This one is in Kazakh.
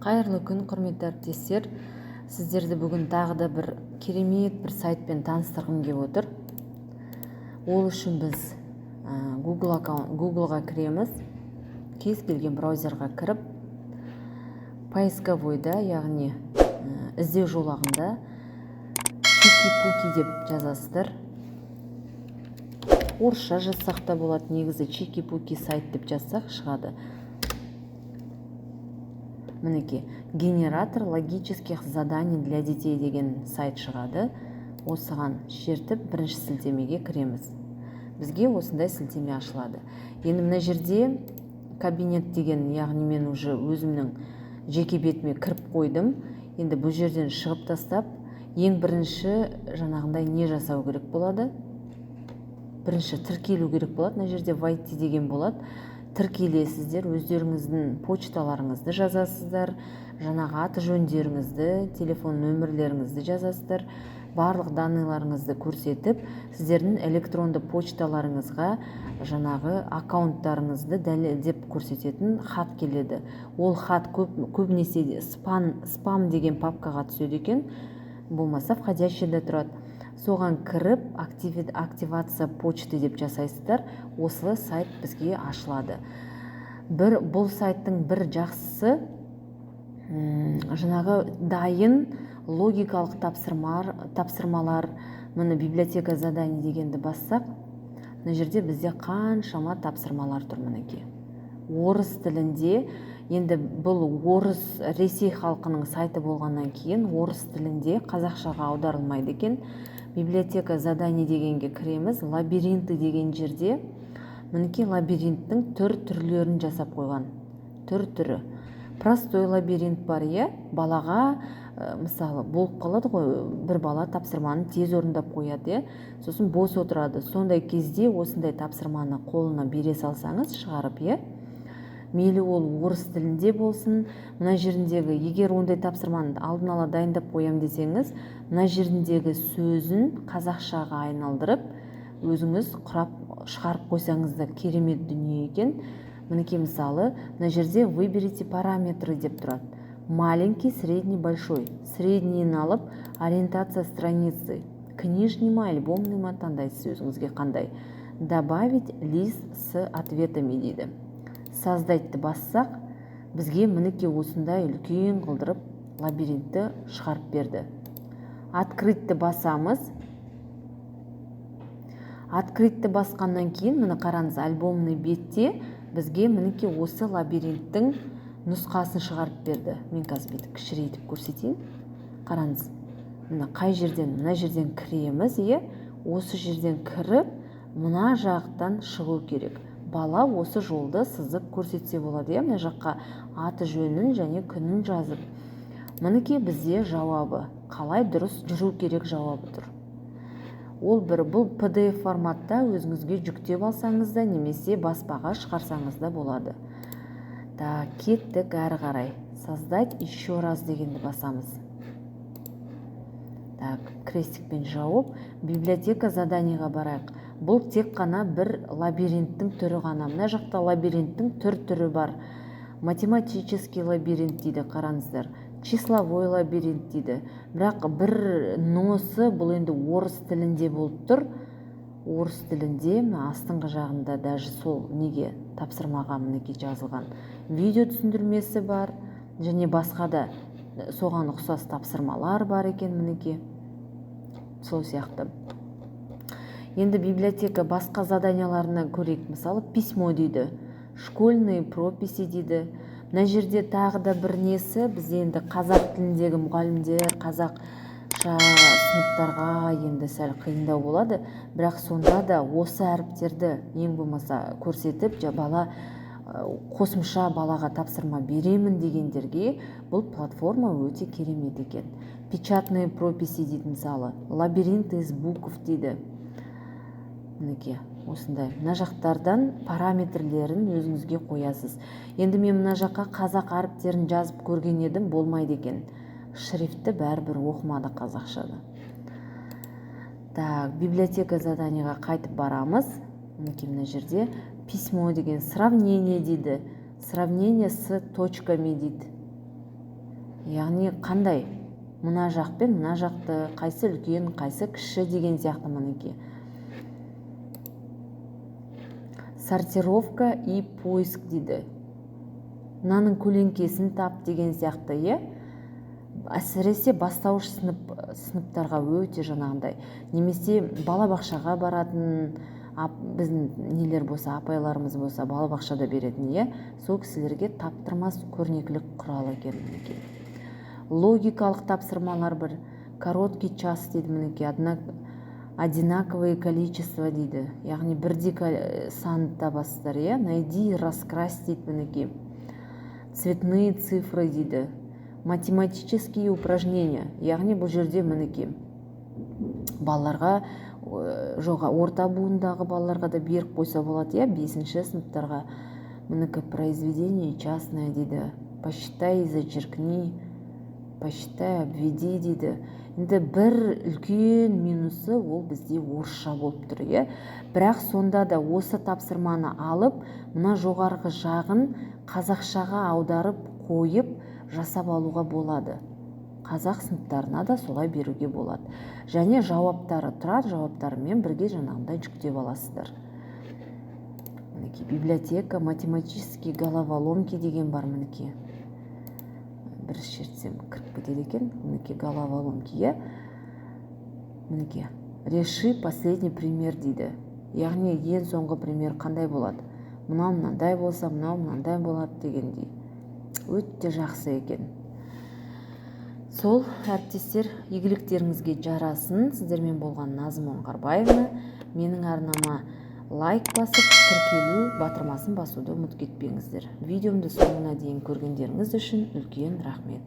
Қайырлы күн, құрметті әріптестер! Сіздерді бүгін тағы да бір керемет бір сайтпен таныстырғым келіп отыр. Ол үшін біз Google аккаунт, Googleға кіреміз. Кез келген браузерға кіріп, поисковойда, яғни іздеу жолағында чики пуки деп жазасыздар. Орысша жазсақ та болады негізі. Чики пуки сайт деп жазсақ, шығады. Мінекей, «Генератор логических заданий для детей» деген сайт шығады. Осыған шертіп, бірінші сілтемеге кіреміз. Бізге осындай сілтеме ашылады. Енді мына жерде «Кабинет» деген, яғни мен уже өзімнің жеке бетіме кіріп қойдым. Енді бұл жерден шығып тастап, ең бірінші жаңағындай не жасау керек болады? Бірінші тіркелу керек болады. Мына жерде «Войти» деген болады, тіркелесіздер. Өздеріңіздің почталарыңызды жазасыздар, жаңағы аты жөндеріңізді, телефон нөмірлеріңізді жазасыздар. Барлық данныйларыңызды көрсетіп, сіздердің электронды почталарыңызға жаңағы аккаунттарыңызды дәлелдеп көрсететін хат келеді. Ол хат көбінесе спам деген папкаға түседі екен, болмаса входящийде тұрады. Соған кіріп, «Активация почты» деп жасайсыздар. Осы сайт бізге ашылады. Бір бұл сайттың бір жақсысы, жаңағы дайын логикалық тапсырмалар. Міне, «Библиотека заданий» дегенді бассақ, мына жерде бізде қаншама тапсырмалар тұр, мінекей, орыс тілінде. Енді бұл орыс, Ресей халқының сайты болғаннан кейін, орыс тілінде, қазақшаға аударылмайды екен. «Библиотека заданий» дегенге кіреміз. «Лабиринты» деген жерде, мінекей, лабиринттің түр түрлерін жасап қойған. түр түрі простой лабиринт бар, иә. Балаға мысалы, болып қалады ғой, бір бала тапсырманы тез орындап қояды, иә, сосын бос отырады. Сондай кезде осындай тапсырманы қолына бере салсаңыз шығарып, иә, мейлі ол орыс тілінде болсын. Мына жеріндегі, егер ондай тапсырманы алдын ала дайындап қоям десеңіз, мына жеріндегі сөзін қазақшаға айналдырып, өзіңіз құрап шығарып қойсаңыз да керемет дүние екен. Мінекей, мысалы, мына жерде «Выберите параметры» деп тұрады: маленький, средний, большой. Среднийін алып, ориентация страницы книжный ма, альбомный ма, таңдайсыз өзіңізге қандай. «Добавить лист с ответами» дейді. «Создать» бассақ, бізге, мінекей, осындай үлкен қылдырып лабиринтті шығарып берді. «Открыть» басамыз. «Открыть» басқаннан кейін, міне, қараңыз, альбомный бетте бізге, мінекей, осы лабиринттің нұсқасын шығарып берді. Мен қазір бүйтіп кішірейтіп көрсетейін. Қараңыз, міне, қай жерден? Мына жерден кіреміз, иә. Осы жерден кіріп, мына жақтан шығу керек. Бала осы жолды сызып көрсетсе болады, иә. Мына жаққа аты жөнін және күнін жазып, мінекей, бізде жауабы, қалай дұрыс жүру керек, жауабы тұр. Ол бір бұл PDF форматта өзіңізге жүктеп алсаңыз да немесе баспаға шығарсаңыз да болады. Так, кеттік әрі қарай. «Создать еще раз» дегенді басамыз. Так, крестикпен жауып, «Библиотека заданий» ға барайық. Бұл тек қана бір лабиринттің түрі ғана. Мына жақта лабиринттің түр түрі бар. «Математический лабиринт» дейді, қараңыздар, «Числовой лабиринт» дейді. Бірақ бір носы, бұл енді орыс тілінде болып тұр. Орыс тілінде мына астыңғы жағында даже сол неге, тапсырмаға, мінекей, жазылған видео түсіндірмесі бар және басқа да соған ұқсас тапсырмалар бар екен, мінекей, сол сияқты. Енді библиотека басқа заданияларына көрейік. Мысалы, «Письмо» дейді, «Школьные прописи» дейді. Мына жерде тағы да бір несі, бізде енді қазақ тіліндегі мұғалімдер, қазақша сыныптарға енді сәл қиындау болады. Бірақ сонда да осы әріптерді ең болмаса көрсетіп, бала қосымша балаға тапсырма беремін дегендерге бұл платформа өте керемет екен. «Печатные прописи» дейді, мысалы, «Лабиринт из букв» дейді. Мінекей, осындай. Мына жақтардан параметрлерін өзіңізге қоясыз. Енді мен мына жаққа қазақ әріптерін жазып көрген едім, болмайды екен, шрифтті бәрібір оқымады қазақшаны. Так, «Библиотека заданий» ға қайтып барамыз. Мінекей, мына жерде «Письмо» деген, «Сравнение» дейді, «Сравнение с точками» дейді. Яғни қандай мына жақ пен мына жақты, қайсы үлкен, қайсы кіші деген сияқты. Мінекей, сортировка и поиск дейді, мынаның көлеңкесін тап деген сияқты, иә. Әсіресе бастауыш сыныптарға өте жаңағындай, немесе балабақшаға баратын біздің нелер болса, апайларымыз болса, балабақшада беретін, иә, сол кісілерге таптырмас көрнекілік құрал екен. Мінекей, логикалық тапсырмалар бір, короткий час дейді, мінекей, одинаковое количество дейді, яғни бірдей санды табасыздар, иә. Найди, раскрась дейді, мінекей, цветные цифры дейді, математические упражнения, яғни бұл жерде, мінекей, балаларға, жоға, орта буындағы балаларға да беріп қойса болады, иә, 5-ші сыныптарға. Мінекей, произведение частное дейді, посчитай и зачеркни, посчитай, обведи дейді. Енді бір үлкен минусы, ол бізде орысша болып тұр, иә. Бірақ сонда да осы тапсырманы алып, мына жоғарғы жағын қазақшаға аударып қойып жасап алуға болады. Қазақ сыныптарына да солай беруге болады. Және жауаптары тұрады, жауаптарымен бірге жаңағындай жүктеп аласыздар. Мінекей, библиотека математические головоломки деген бар. Мінекей, бір шертсем, кіріп кетеді екен. Мінекей, головоломки, иә. Мінекей, реши последний пример дейді, яғни ең соңғы пример қандай болады, мынау мынандай болса, мынау мынандай болады дегендей. Өте жақсы екен. Сол, әріптестер, игіліктеріңізге жарасын. Сіздермен болған Назым Оңғарбаева. Менің арнама лайк басып, тіркелу батырмасын басуды ұмытып кетпеңіздер. Видеомды соңына дейін көргендеріңіз үшін үлкен рахмет.